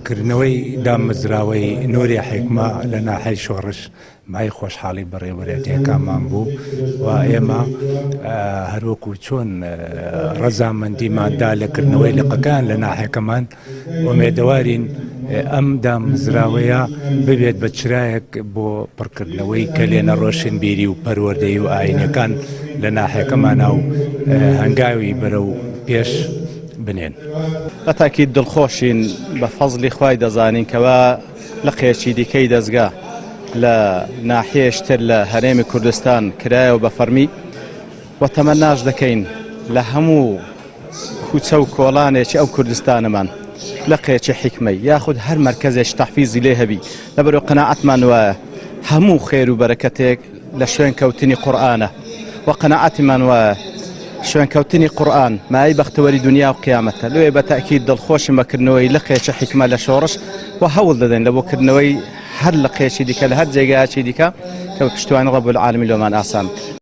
کردنەوەی دامەزراوەی نوری حیکمە لە ناحیەی شۆڕش مایەی خۆشحاڵی بەڕێوەبەرایەتیەکانمان بوو و ئێمە هەروەکو چۆن ڕەزامەندیمان دا لە کردنەوەی لقەکان لە ناحیەکەمان ئومێدەوارین ئەم دامەزراوەیە ببێت بە چرایەک بۆ پڕکردنەوەی کەلێنە ڕۆشنبیری و پەروەردەیی و ئاینەکان لە ناحیەکەمانا و هەنگاوی بەرەو پێش بنێن. بە تاکید دڵخۆشین بە فەزلی خوای دەزانین کەوا لقێکی دیکەی دەزگا لە ناحیەیەکی تر لە هەرێمی کوردستان کرایەوە بە فەرمی و تەمەناش دەکەین لە هەموو کوچە و کۆڵانێکی ئەو کوردستانەمان لقێکی حیکمەی یاخود هەر مەرکەزێکی تەحفیزی لێ هەبی لەبەرو قەناعەتمان وایە هەموو خێر و بەرەکەتێک لە شوێن کەوتنی قورئانە و قەناعەتمان وایە شوێنکەوتنی قورئان مایەی بەختەوەری دونیا و قیامەتە لۆیە بە تەئکید دڵخۆشم بە کردنەوەی لقێکی حیکمە لە شۆڕش و هەوڵ دەدەین لە بۆ کردنەوەی هەر لقێکی دیکە لە هەر جێگایەکی دیکە کە بە پشتیوانی ڕەب العالمین لۆمان ئاسان بکرێت.